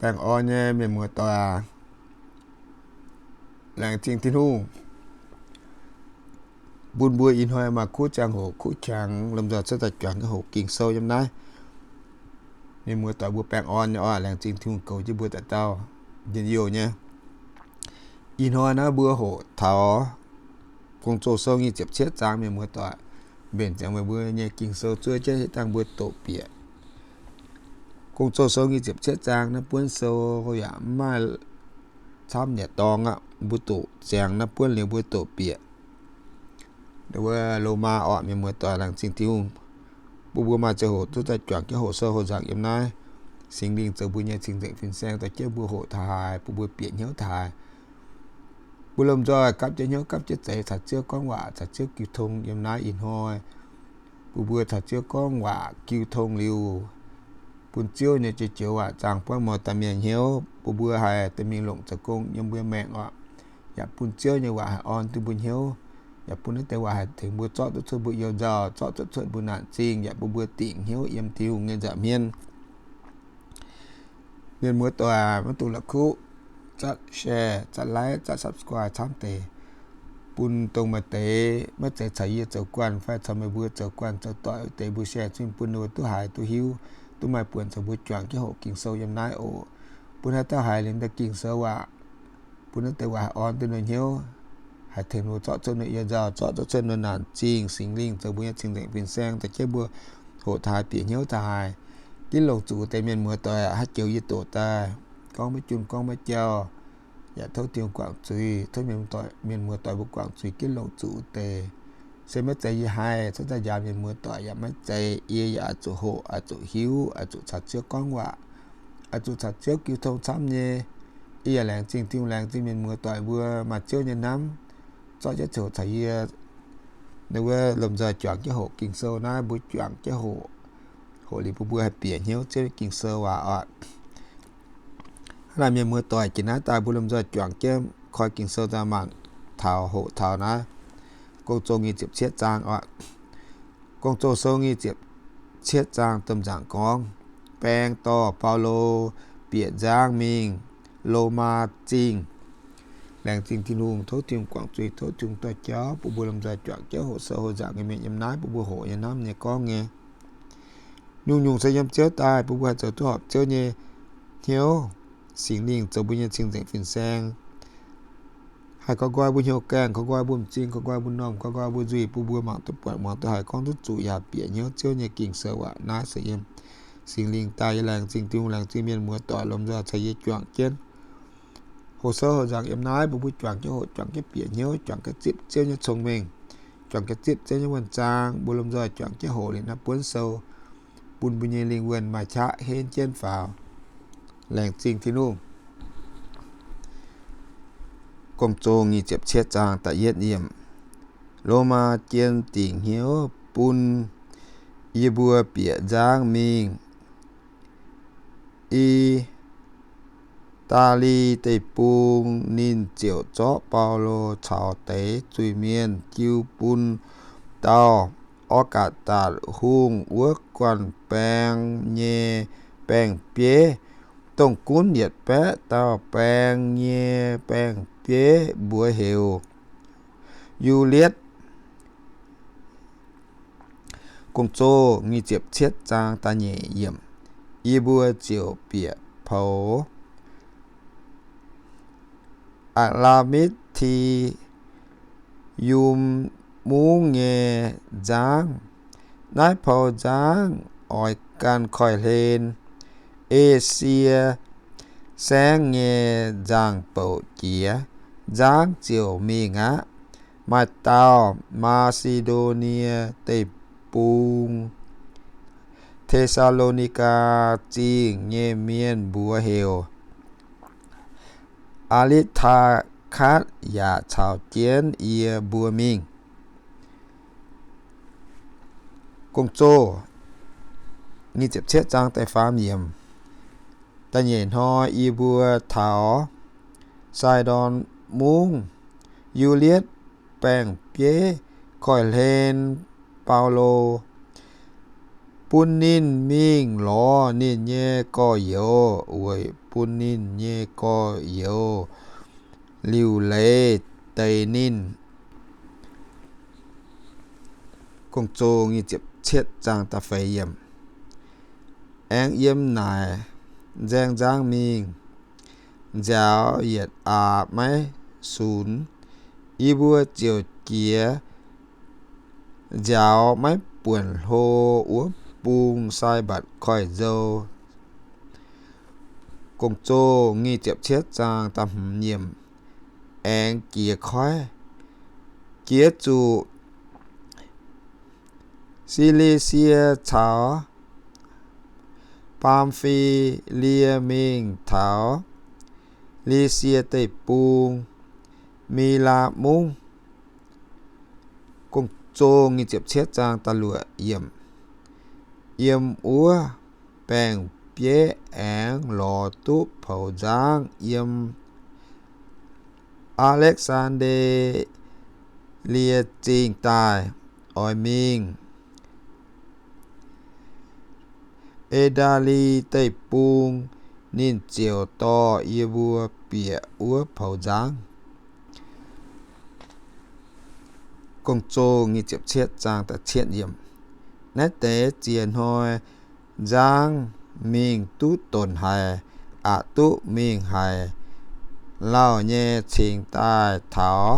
Baengh orn nyei mienh muoz-doic aac, laengz zingh Tin-Hungh bun mbuo ih hnoi maaih kuv ziangh hoc kuv qangx lomh nzoih cuotv daaih juangc jienv hoqc Ging-Sou yiem naaiv. Mienh muoz-doic mbuo baengh orn nyei oc. Laengz zingh Tin-Hungh goux jienv mbuo dauh dauh njien-youh nyei. Ih hnoi naaiv mbuo hoqc taux Gong-Zoh Sou nyic ziepc cietv zaang, mienh muoz-doic. Mbenc ziangx meih mbuo nyei Ging-Sou zuov jienv, hitv dangh mbuo doqc bieqc Gong-Zoh Sou nyic ziepc cietv zaang naaiv buonv sou yaac mv maaih camv yietc dorngx aqv. Mbuo doqc ziangx naaiv buonv liuz mbuo doqc bieqc wuov Lomaa orqc, mienh muoz-doic. Laengz zingh Tin-Hungh bun mbuo maaih ziangh hoc duqv daaih juangc jienv hoqc sou hoqc nzaangc yiem naaiv. Singx Lingh zoux mbuo nyei cing-nzengc fin-saeng dorh jienv mbuo hoqc taux haaix, bun mbuo bieqc hnyouv taux haaix. Mbuo lomh nzoih gapv jienv hnyouv gapv jienv zeix caux Ziouv gorngv waac, caux Ziouv jiu tong yiem naaiv ih hnoi. Bun mbuo caux Ziouv gorngv waac jiu tong liuz, bun Ziouv nyei joux waac zaangh buonv mouz dauh mienh hnyouv, bun mbuo haih dorh mingh longc zoux gong yiem mbuo maengc oc. Yaac bun Ziouv nyei waac haih orn duqv mbuo hnyouv, yaac bun naaiv deix waac haih tengx mbuo zorqv duqv cuotv mbuo you nzauh, zorqv duqv cuotv mbuo naanc zingh, yaac bun mbuo dingc hnyouv yiem Tin-Hungh nyei nza'hmien. Mienh muoz-doic, maiv dungx la'kuqv zatv share, zatv like, zatv subscribe camv deix, bun dongh maaih deix maiv zeiz caux yie zoux guanh fai caux meih mbuo zoux guanh zoux doic wuov deix mbuo share zunv bun ninh mbuo duqv haiz duqv hiuv, duqv maaih buonc zoux mbuo juangc jienv hoqc Ging-Sou yiem naaiv oc. Bun haaix dauh haiz liuz deix Ging-Sou aac, bun naaiv deix waac haih orn duqv ninh hnyouv, haih tengx ninh mbuo zorqv cuotv ninh you nzauh, zorqv cuotv ninh mbuo naanc zingh. Singx Lingh zoux mbuo nyei cing-nzengc fin-saeng dorh jienv mbuo hoqc taux haaix bieqc hnyouv taux haaix. Ginv longc zuqc deix mienh muoz-doic aac, haaix joux yie doqc daaih gorngv maiv junh gorngv maiv jauv, yaac tov Tin-Hungh guangc zuiz, tov mienh muoz-doic mbuo guangc zuiz ginv longc zuqc wuov deix. Se maiv zeiz yie haih cuotv daaih njaaux mienh muoz-doic, yaac maiv zeiz, yie yaac oix zuqc hoqc, oix zuqc hiuv, oix zuqc caux Ziouv gorngv waac, oix zuqc caux Ziouv jiu tong camv nyei. Yie yaac laengz zingh Tin-Hungh, laengz zingh mienh muoz-doic mbuo maaih Ziouv nyei hnamv zorqv jienv ziouc caux yie wuov lomh nzoih juangc jienv hoqc Ging-Sou naaiv. Mbuo juangc jienv hoqc, hoqc liuz bun mbuo haih bieqc hnyouv Ziouv nyei Ging-Sou waac oc. Hnangv naaic mienh muoz-doic, jiex naaiv daaih mbuo lomh nzoih juangc jienv koi Ging-Sou daaih mangc taux hoqc taux naaiv Gong-Zoh nyic ziepc cietv zaang oc. Gong-Zoh Sou nyic ziepc cietv zaang domh nzaangc gorngv, Baeng dorh Baulo bieqc nzangv mingh Lomaa Zingh. Laengz zingh Tin-Hungh, tov Tin-Hungh guangc zuiz, tov Tin-Hungh dorh jauv bun mbuo lomh nzoih juangc jienv hoqc sou hoqc nzaangc nyei mienh yiem naaiv bun mbuo hoqc nyei hnamv nyei gorngv nyei. Nyungc-nyungc se yiem Ziouv daaih bun mbuo haih zoux duqv horpc Ziouv nyei hnyouv. Singx Lingh zoux mbuo nyei cing-nzengc fin-saeng, haih koi nqoi mbuo hnyouv gaengh, koi nqoi mbuo m'zing, koi nqoi mbuo m'normh, koi nqoi mbuo nzuih, bun mbuo mangc duqv buatc, muangx duqv haiz, gorngv duqv zuqc, yaac bieqc hnyouv Ziouv nyei Ging-Sou waac. Naaiv se yiem Singx Lingh daaih. Yie laengz zingh Tin-Hungh, laengz zingh mienh muoz-doic lomh nzoih caux yie juangc jienv hoqc sou hoqc nzaangc yiem naaiv bun mbuo juangc jienv hoqc, juangc jienv bieqc hnyouv, juangc jienv zipv Ziouv nyei cong-mengh, juangc jienv zipv Ziouv nyei wuonh zaang. Mbuo lomh nzoih juangc jienv hoqc liuz naaiv buonv sou, bun mbuo nyei lingh wuonh maaih qaqv henv jienv faaux. Laengz zingh Tin-Hungh. Gong-Zoh nyic ziepc cietv zaang da'yietv yiemc. Lomaa jien dingc hnyouv bun yie mbuo bieqc nzangv mingh I^daa^li Deic-Bung. Ninh ziouc zorqv Baulo caux deix zuiz-mienh jiu bun dauh Orgatc^tatc Hungh wuov guanh baeng nyei baeng-bieiv, dongh gunv yietc baeqv dauh baeng nyei baeng-bieiv, mbuox heuc Yu^lietv. Gong-Zoh nyic ziepc cietv zaang da'nyeic yiemc. Yie mbuo ziouc bieqc poux Aa^laa^mitv^ti^yum Mungv nyei nzangv. Naaiv poux nzangv oix gan koiv-hlen, Esie Saengv nyei nzangv-bouc jiex, nzangv ziouc mingh aqv. Maaih dauh Maa^si^ndo^nie Deic-Bung, Te^saa^lo^ni^gaa Zingh nyei mienh, mbuox heuc Aa^litv^taa^katv, yaac caux jienv yie mbuo mingh. Gong-Zoh nyic ziepc cietv zaang da'faam yiemc. Da'nyeic hnoi yie mbuo taux Sai^ndorn Mungv. Yu^lietv baeng-bieiv koiv-hlen Baulo. bun ninh mingh lorz ninh nyei gorx-youz, weic bun ninh nyei gorx-youz liuc leiz deix ninh. Aengx yiem naaic nzaeng nzangv mingh, nziaaux yietc aqc maiv sunx. Yie mbuo ziouc jiex nziaaux maiv buonc hlo wuov bung Saaibatc Koiv-Nzou. Aengx jiex koiv, jiex zuqc Silisia caux Baamfi^lie mingh taux Lisie Deic-Bung, Milaa Mungv. Yiem wuov baeng-bieiv aengx lorz duqv poux nzangv yiem Aa^lekv^saan^nde^lie Zingh daaih, oix mingh E^ndaa^li Deic-Bung. Ninh ziouc dorh yie mbuo bieqc wuov poux nzangv. Naaiv deix ziex hnoi nzangv mingh duqv donc haic, aqc duqv mingh haic lauh nyei cingx daaih taux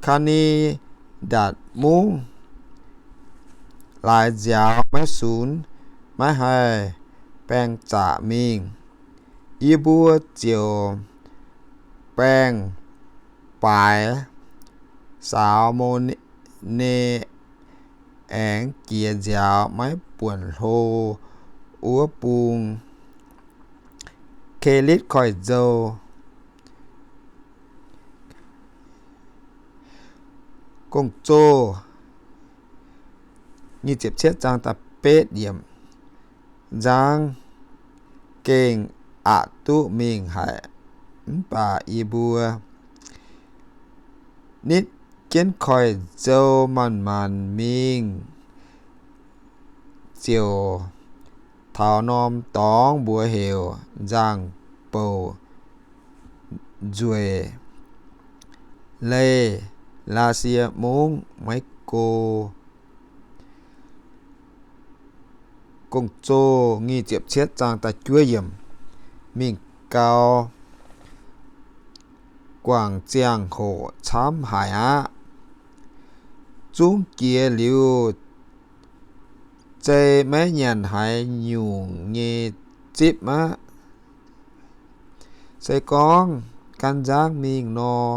Kaa^ni^ndatc Mungv. Laaix nziaaux maiv sunx, maiv haih baeng zaqc mingh. Yie mbuo ziouc baeng baaix Saa^lo^mo^ne, aengx jiex nziaaux maiv buonc hlo wuov bung Kelitv Koiv-Nzou. Nzangv gengh aqc duqv mingh haic, mv baac yie mbuo nitv jienv koiv-nzou manc-manc mingh ziouc taux norm dorngx mbuox heuc Nzangc-Bouc Nzueic, leih Laasie Mungv maiv go. Mingh gau, guangc ziangh hoc camv haic aqv. Zungv jiex liuz, zei maiv nyanc haaix nyungc nyei zipv aqv. Se gorngv gan nzangv mingh nor,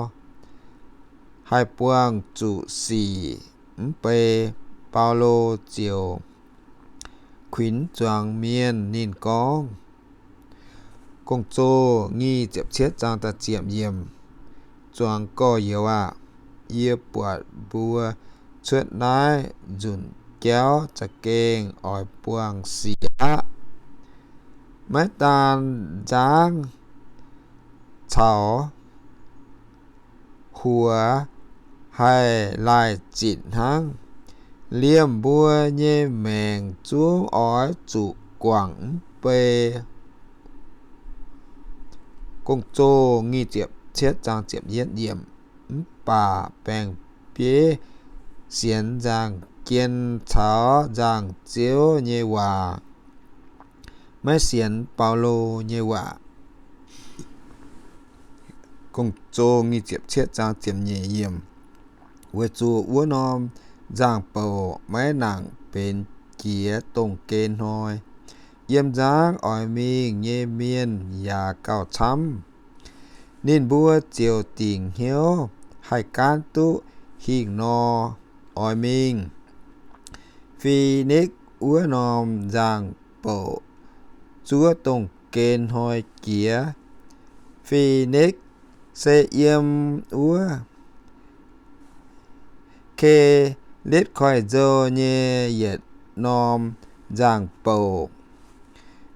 haih buangh zuqc sic mv bei. Baulo ziouc kuinx zuangx mienh. Ninh gorngv, zuangx gorx-youz aah! Yie buatc mbuo cuotv naaiv nzunc jauv za'gengh oix buangh sic aqv. Maiv daan nzangv caux huox haih laaih zitc hnangv. Liemh mbuo nyei maengc zungv oix zuqc guangc mv bei. Mv baac baeng-bieiv sienx nzangc jien caux nzangc-ziouv nyei waac, maiv sienx Baulo nyei waac. Weic zuqc wuov norm nzangc-bouc maiv nangc benx jiex dongh gen hnoi. Yiem nzangv oix mingh nyei mienh yaac gauh camv. Ninh mbuo ziouc dingc hnyouv haih gaanv duqv hingh nor oix mingh. Fi^nikv wuov norm nzangc-bouc zuov dongh gen hnoi jiex. Fi^nikv se yiem wuov Ke^litv Koiv-Nzou nyei yietc norm nzangc-bouc.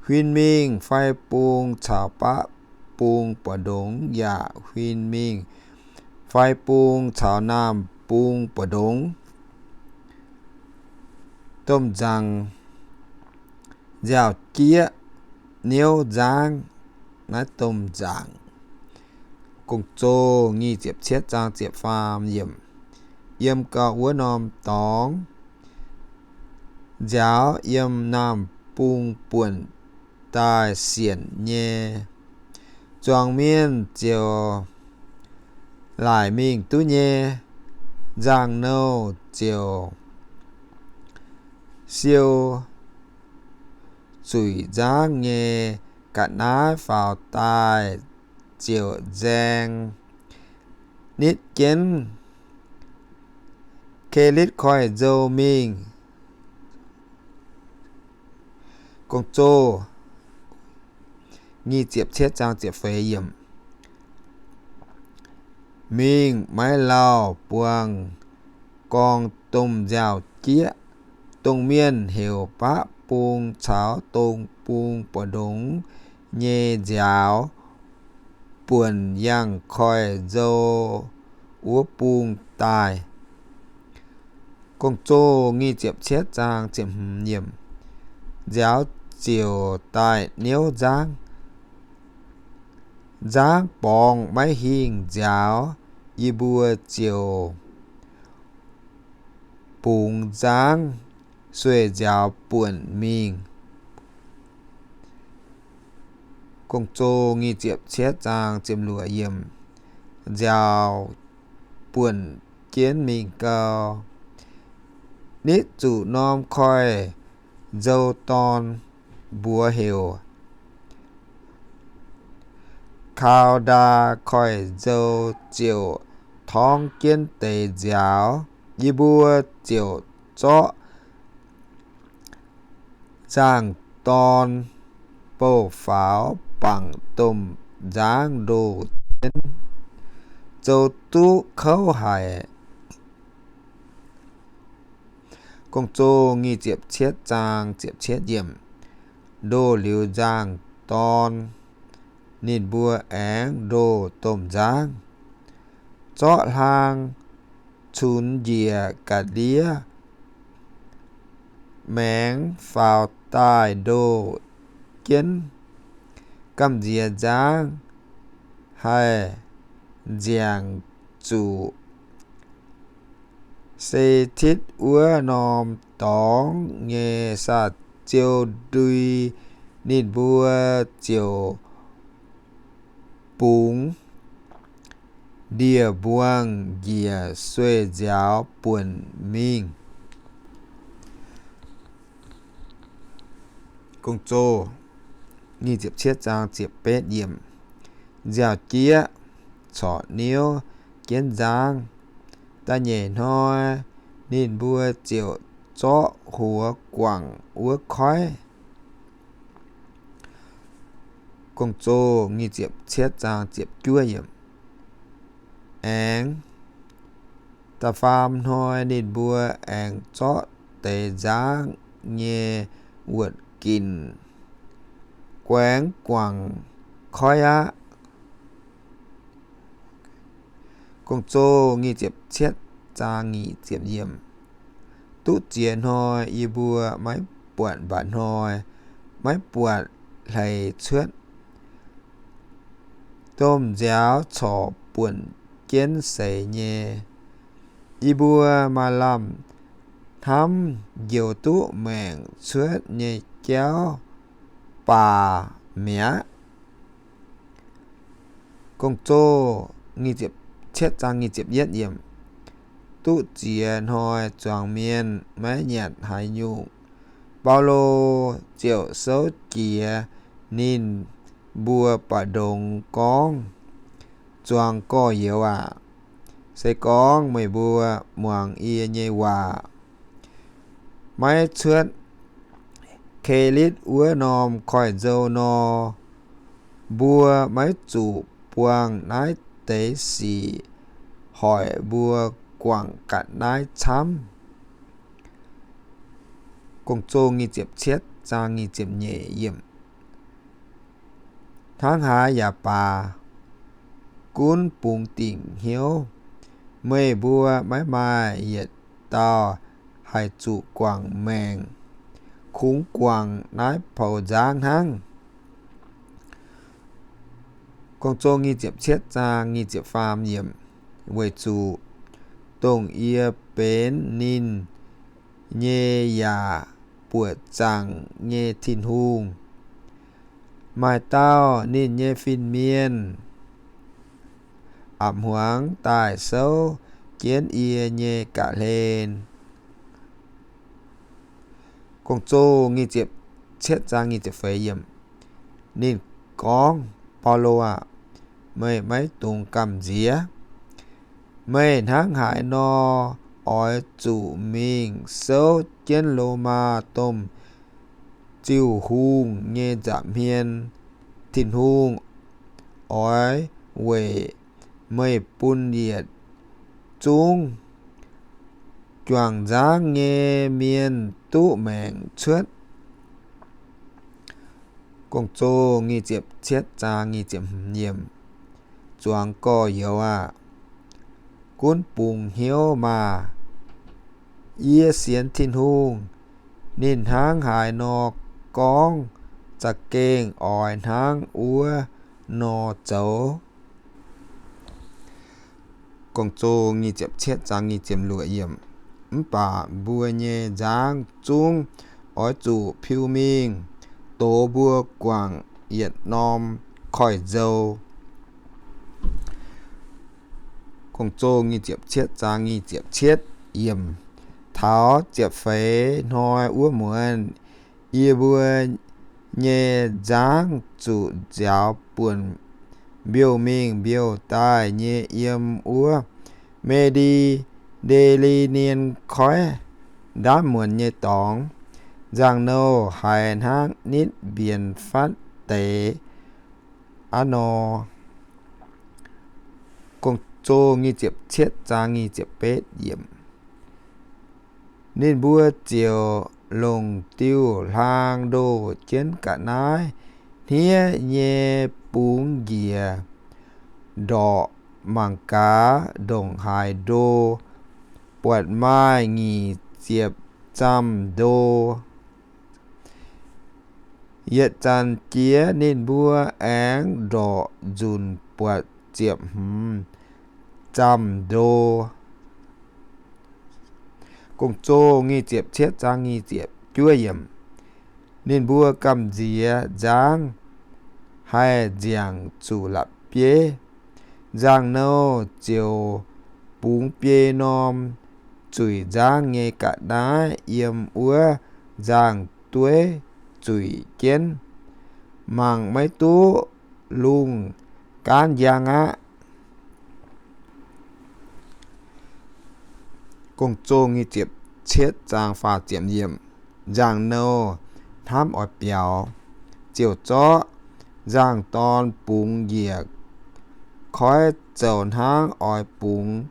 Huin mingh fai bung caux baqv bung mbu'ndongx yaac huin mingh fai bung caux naamh bung mbu'ndongx. domh nzaangc nziaaux-jieqv niouv nzangv. Naaiv domh nzaangc. Gong-Zoh nyic ziepc cietv zaang ziepc faam yiemc. Yiem gau wuov norm dorngx, nziaaux yiem naamh bung buonc daaih sienc nyei zuangx mienh ziouc laaic mingh duqv nyei. Nzangc-nouh ziouc siou zuic nzangv nyei ga'naaiv faaux daaih ziouc nzaeng nitv jienv Kelitv Koiv-Nzou mingh. Gong-Zoh nyic ziepc cietv zaang ziepc feix yiemc. Mingh maiv lauh buangh gorngv domh nziaaux-jieqv, dongh mienh heuc baqv bung caux dongh bung buatc ndongx nyei nziaaux buonc yangh Koiv-Nzou wuov bung daaih. Gong-Zoh nyic ziepc cietv zaang ziepc hmz yiemc. Nziaaux ziouc daaih niouv nzangv. Nzangv borngz maiv hingh nziaaux, yie mbuo ziouc bungx nzangv sueih nziaaux buonc mingh. Gong-Zoh nyic ziepc cietv zaang ziepc luoqc yiemc. Nziaaux buonc jienv mingh gau, nitv zuqc norm Koiv-Nzou dorn, mbuox heuc Kaux^ndaa Koiv-Nzou, ziouc torngv jienv deix nziaaux. Yie mbuo ziouc zorqv nzangv-dorn bouh faaux bangc domh nzangv ndoh jienv, zoux duqv kouv haic. Gong-Zoh nyic ziepc cietv zaang ziepc cietv yiemc. Ndoh liuz nzangv-dorn, ninh mbuo aengx ndoh domh nzangv, zorqv hlang cunx njiec ga'ndiev maengx faaux daaih ndoh jienv. Gamh nziex nzangv haih nziangc zuqc Se^titv wuov norm dorngx nyei saa-ziou ndui. Ninh mbuo ziouc bungx ndie-mbuangz njiec sueih nziaaux buonc mingh. Nziaaux-jieqv corc niouv jienv nzangv. Da'nyeic hnoi ninh mbuo ziouc zorqv huox guangc wuov koiv. Aengx da'faam hnoi ninh mbuo aengx zorqv deix nzangv nyei wuoqc ginc guaengx guangc koiv aqv. Duqv ziex hnoi yie mbuo maiv buatc mba'hnoi, maiv buatc hleix cuotv. Domh nziaaux corc buonc jienv seix nyei. Yie mbuo maaih lamh hnamv njoux duqv maengc cuotv nyei jauv baac mi'aqv. Duqv ziex hnoi zuangx mienh maiv nyanc haaix nyungc, Baulo ziouc souv jiez ninh mbuo mba'ndongx gorngv, Zuangx gorx-youz aac, se gorngv meih mbuo muangx yie nyei waac, maiv cuotv Kelitv wuov norm koiv-nzou nor, mbuo maiv zuqc buangh naaiv deix sic hoic mbuo guangc ga'naaiv camv. Hnangv haaix yaac baac, gunv bungx dingc hnyouv, meih mbuo maiv maaih yietc dauh haih zuqc guangc maengc, kungx guangc naaiv poux nzangv hnangv. Gong-Zoh nyic ziepc cietv zaang nyic ziepc faam yiemc. Weic zuqc dongh yie benx ninh nyei yaac buoqc zaangc nyei Tin-Hungh, maaih dauh ninh nyei fin-mienh a'hmuangx daaih souv jienv yie nyei ga'hlen. Gong-Zoh nyic ziepc cietv zaang nyic ziepc feix yiemc. Ninh gorngv, Baulo aah! Meih maiv dungx gamh nziex. Meih hnangv haaix nor oix zuqc mingh souv jienv Lomaa domh ziuh hungh nyei nza'hmien? Tin-Hungh oix weic meih bun yietc zungv juangc nzangv nyei mienh duqv maengc cuotv. Gong-Zoh nyic ziepc cietv zaang nyic ziepc hmz yiemc. Zuangx gorx-youz aah! Gunv bungx hnyouv maah! Yie sienx Tin-Hungh, ninh hnangv haaix nor gorngv za'gengh oix hnangv wuov nor zoux. Gong-Zoh nyic ziepc cietv zaang nyic ziepc luoqc yiemc. Mv baac mbuo nyei nzangv zungv oix zuqc piu mingh dox mbuo guangc yietc norm koiv-nzou. Gong-Zoh nyic ziepc cietv zaang nyic ziepc cietv yiemc. Taux ziepc feix hnoi wuov muonz, yie mbuo nyei nzangv zuqc nziaaux buonc mbiouh mingh mbiouh daaih nyei yiem wuov Me^ndi^nde^li^nie Koiv ndaamv muonz nyei dorngx. Nzangc-nouh haiz hnangv nitv mbienx fatv deix aqv nor. Gong-Zoh nyic ziepc cietv zaang nyic ziepc betv yiemc. Ninh mbuo ziouc longc diuh hlaang ndoh jienv ga'naaiv hniev nyei bungx njiec ndorqc mangc gaax ndongc haaix ndo, buatc maaih nyic ziepc zam ndo. Yietc zanc jiex ninh mbuo aengx ndorqc nzunc buatc ziepc hmz zam ndo. Gong-Zoh nyic ziepc cietv zaang nyic ziepc juov yiemc. Ninh mbuo gamh nziex nzangv haih nziangc zuqc la'bieiv. Nzangc-nouh ziouc bungx biei norm zuic nzangv nyei ga'naaiv yiem wuov nzangv-dueiv zuic jienv, mangc maiv duqv lungh gaanv njang aqv. Gong-Zoh nyic ziepc cietv zaang faah ziepc yiemc. Nzangc-nouh hnamv oix biaux, ziouc zorqv nzangc-dorn bungx njiec koiv zoux hnangv oix bungx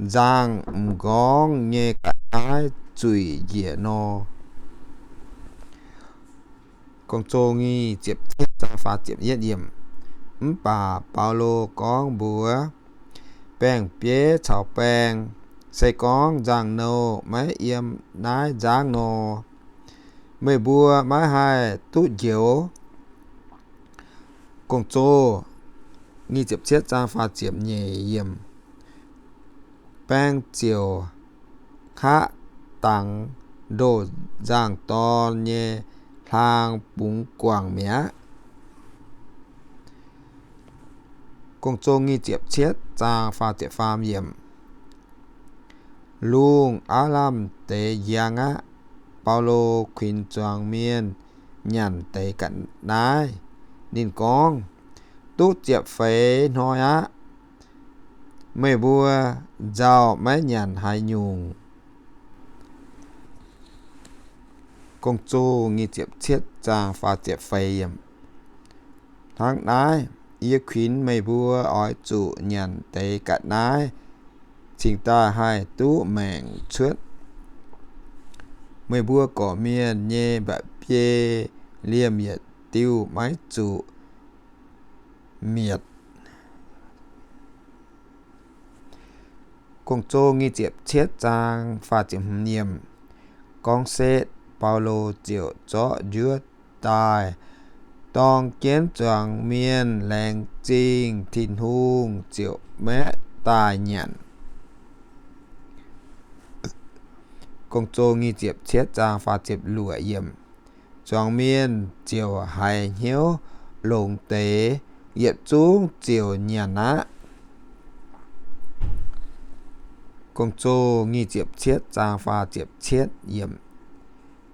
nzangc m'nqorngv nyei ga'naaiv zuic njiec nor. Gong-Zoh nyic ziepc cietv zaang faah ziepc yietv yiemc. Mv baac Baulo gorngv mbuox baeng-bieiv caux baeng, Se gorngv nzangc-nouh maiv yiem naaiv nzangv nor, meih mbuo maiv haih duqv njoux. Gong-Zoh nyic ziepc cietv zaang faah ziepc nyeic yiemc. Baeng ziouc hngaqv dangx ndoh nzangc-dorn nyei hlaang bungx guangc mi'aqv. Gong-Zoh nyic ziepc cietv zaang faah ziepc faam yiemc. Lungh aav lamh deix njang aqv, Baulo kuinx zuangx mienh nyanc deix ga'naaiv. Ninh gorngv, Duqv ziepc feix hnoi aqv. Meih mbuo nzauh maiv nyanc haaix nyungc. Gong-Zoh nyic ziepc cietv zaang faah ziepc feix yiemc. Hnangv naaiv, yie kuinx meih mbuo oix zuqc nyanc deix ga'naaiv cingx daaih haih duqv maengc cuotv. Meih mbuo gorqv-mienh nyei mba'biei liemh yietc diuh maiv zuqc mietc. Gong-Zoh nyic ziepc cietv zaang faah ziepc hmz yiemc. gorngv setv, Baulo ziouc zorqv njuov daaih dorng jienv zuangx mienh laengz zingh Tin-Hungh ziouc maeqv daaih nyanc. Zuangx mienh ziouc haiz hnyouv longx deix, yietc zungv ziouc nyanc aqv.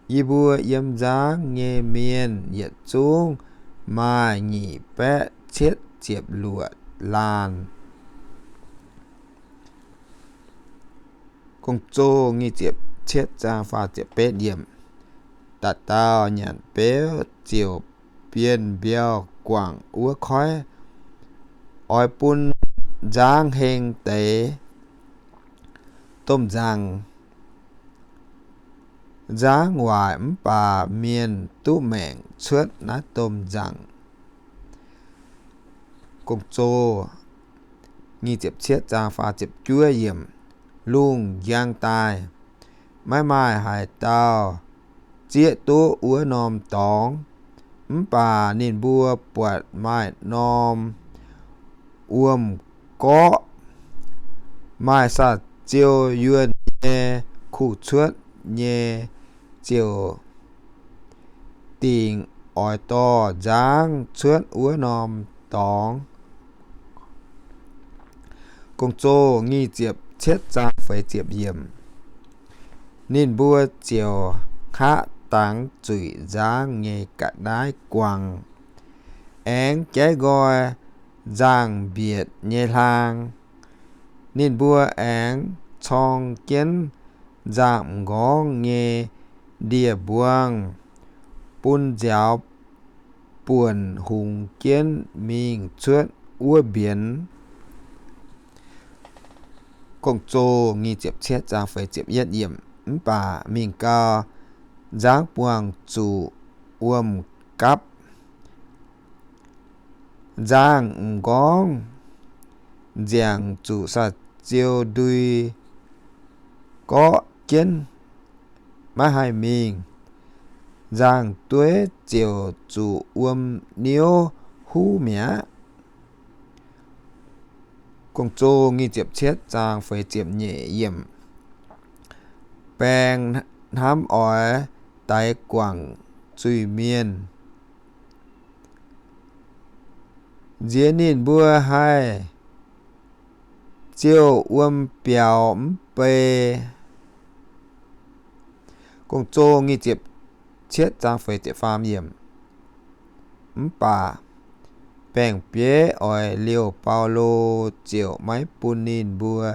Yie mbuo yiem nzangv nyei mienh yietc zungv maaih nyic baeqv cietv ziepc luoqc laanh. Da'dauh nyanc beuv ziouc bienh mbiauh guangc wuov koiv, oix bun nzangv heng deix. Domh nzaangc, nzangv waaic mv baac mienh duqv maengc cuotv naaiv domh nzaangc. Lungh njang daaih, maiv maaih haaix dauh zieqv duqv wuov norm dorngx, mv baac ninh mbuo buatc maaih norm wuom-gorqv maaih saa-ziou yuonh nyei kuh cuotv nyei, ziouc dingc oix dorh nzangv cuotv wuov norm dorngx. Ninh mbuo ziouc hngaqv dangx zuic nzangv nyei ga'naaiv guangc, aengx jaiv nqoi nzangv-mbietc nyei hlaang. Ninh mbuo aengx corng jienv nzangv m'nqorngv nyei ndie-mbuangv bun nziaaux buonc hungx jienv mingh cuotv wuov mbienx. Mv baac mingh gau, nzangv buangh zuqc wuom-gapv, nzangv m'nqorngv nziangc zuqc saa-ziou ndui gorqv jienv, maiv haih mingh. Nzangv-dueiv ziouc zuqc wuom-niouv huv mi'aqv. Baeng hnamv oix daix guangc zuiz-mienh, nziex ninh mbuo haih ziouc wuom biaux mv bei. Mv baac baeng-bieiv oix liouh Baulo ziouc maiv bun ninh mbuo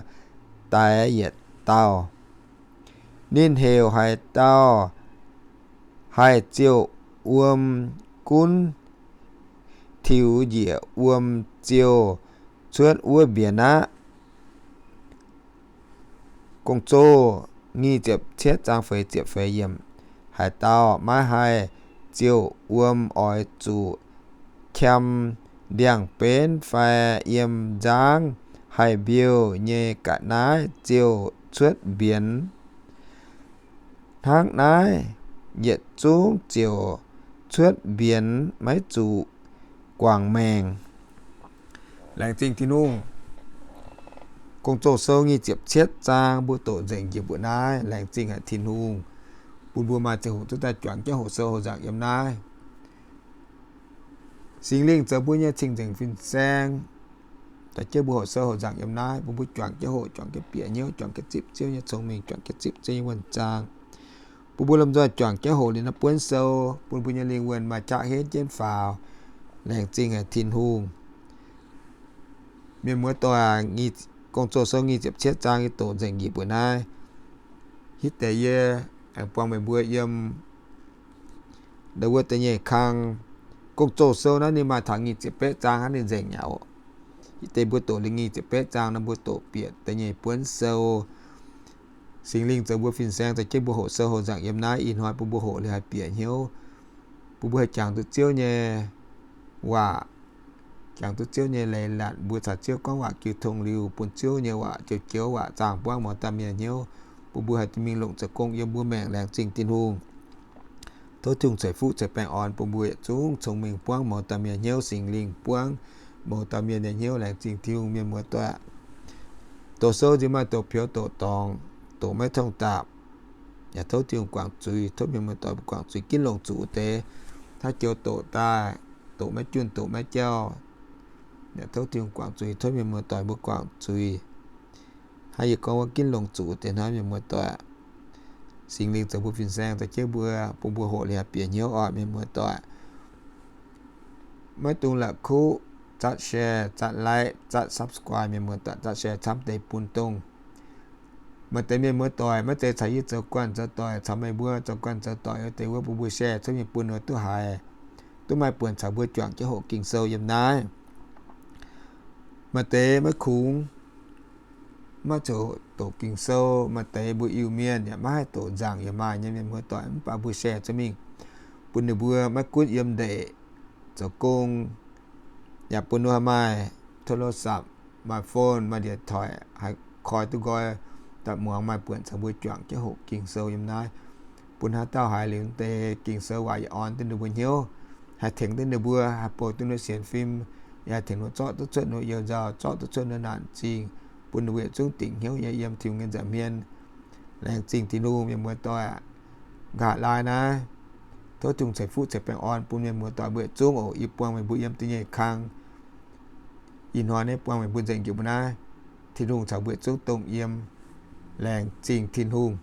daix yietc dauh. Ninh heuc haaix dauh haih ziouc wuom gunv tiux njiec wuom-ziouh cuotv wuov mbienx aqv. Haaix dauh maiv haih ziouc wuom oix zuqc qam ndiangx-benv fai yiem nzangv haih mbiouh nyei ga'naaiv ziouc cuotv mbienx. Hnangv naaiv, yietc zungv ziouc cuotv mbienx, maiv zuqc guangc maengc. Laengz zingh Tin-Hungh. Gong-Zoh sou nyic ziepc cietv zaang mbuo doqc nzengc njiec mbuo naaiv. Laengz zingh haic Tin-Hungh bun mbuo maaih ziangh hoc duqv daaih juangc jienv hoqc sou hoqc nzangc yiem naaiv. Singx Lingh zoux mbuo nyei cing-nzengc fin-saeng, dorh jienv mbuo hoqc sou hoqc nzangc yiem naaiv, bun mbuo juangc jienv hoqc, juangc jienv bieqc hnyouv, juangc jienv zipv Ziouv nyei cong-mengh, juangc jienv zipv Ziouv nyei wuonh zaang. Bun mbuo lomh nzoih juangc jienv hoqc liuz naaiv buonv sou, bun mbuo nyei lingh wuonh maaih qaqv henv jienv faaux. Laengz zingh haic Tin-Hungh. Mienh muoz doic, Gong-Zoh sou nyic ziepc cietv zaang yie doqc nzengc njiec mbuo naaiv. Hitv deix yie aengx buangh meih mbuo yiem ndau wuov da'nyeic kang. Gong-Zoh sou naaiv ninh maaih taux nyic ziepc betv zaang hnangv, ninh nzengc aqv oc. Hitv deix mbuo doqc liuz nyic ziepc betv zaang nor, mbuo doqc bieqc da'nyeic buonv sou. Singx Lingh zoux mbuo fin-saeng, dorh jienv mbuo hoqc sou hoqc nzangc yiem naaiv. Ih hnoi bun mbuo hoqc liuz haih bieqc hnyouv, bun mbuo haih jangx duqv Ziouv nyei waac, jangx duqv Ziouv nyei leiz-latc. Mbuo caux Ziouv gorngv waac jiu tong liuz, bun Ziouv nyei waac joux-joux waac zaangh buangv mouz dauh mienh hnyouv. bun mbuo haih duqv mingh longc zoux gong yiem mbuo maengc. Laengz zingh Tin-Hungh. Tov Tin-Hungh ceix fuqv ceix baengh orn bun mbuo yietc zungv cong-mengh buangv mouz dauh mienh hnyouv, Singx Lingh buangv mouz dauh mienh nyei hnyouv. Laengz zingh Tin-Hungh, mienh muoz-doic. Doqc sou nziex maaih doqc pioux doqc dorngx, doqc maiv tongv dapc. Yaac tov Tin-Hungh guangc zuiz, tov mienh muoz-doic mbuo guangc zuiz ginv longc zuqc deix, hnangv joux doqc daaih, doqc maiv junh doqc maiv jauv. Yaac tov Tin-Hungh guangc zuiz, tov mienh muoz-doic mbuo guangc zuiz. Hnangv yie gorngv wuov, ginv longc zuqc deix hnangv, mienh muoz-doic. Singx Lingh zoux mbuo fin-saeng dorh jienv mbuo, bun mbuo hoqc liuz haih bieqc hnyouv orqc, mienh muoz-doic. Maiv dungx la'kuqv, zatv share, zatv like, zatv subscribe, mienh muoz-doic, zatv share camv deix bun dongh maaih deix mienh muoz-doic, maiv zeiz caux yie zoux guanh zoux doic, caux meih mbuo zoux guanh zoux doic wuov deix wuov, bun mbuo share cuotv mingh bun ninh duqv haiz, duqv maaih buonc caux mbuo juangc jienv hoqc Ging-Sou yiem naaiv. Maaih deix maiv kungx maiv zuqc doqc Ging-Sou, maaih deix mbuo Iu-Mienh yaac maiv haih doqc nzaangc yaac maaih nyei, mienh muoz-doic, mv baac mbuo share cuotv mingh bun ninh mbuo maiv gunv yiem ndeic, zoux gong, yaac bun ninh mbuo haih maaih โทรศัพท์, maaih phone, maaih điện thoại, haih koi duqv nqoi, daaih muangx, maaih buonc caux mbuo juangc jienv hoqc Ging-Sou yiem naaiv. Bun haaix dauh haiz liuz deix Ging-Sou waac yaac orn duqv ninh mbuo hnyouv, haih tengx duqv ninh mbuo, haih bouh duqv ninh mbuo sienx fim, yaac haih tengx ninh mbuo zorqv duqv cuotv ninh mbuo you-nzauh, zorqv duqv cuotv ninh mbuo naanc zingh, bun ninh mbuo yietc zungv dingc hnyouv nyei yiem Tin-Hungh nyei nza'hmien. Laengz zingh Tin-Hungh, mienh muoz-doic. Nqa'haav laai naaiv, tov Tin-Hungh ceix fuqv ceix baengh orn bun mienh muoz-doic mbuo yietc zungv oc. Yie buangh meih mbuo yiem da'nyeic kang. Ih hnoi naaiv buangh meih mbuo nzengc jiex mbuo naaiv. Tin-Hungh caux mbuo yietc zungv dongh yiem. Laengz zingh Tin-Hungh.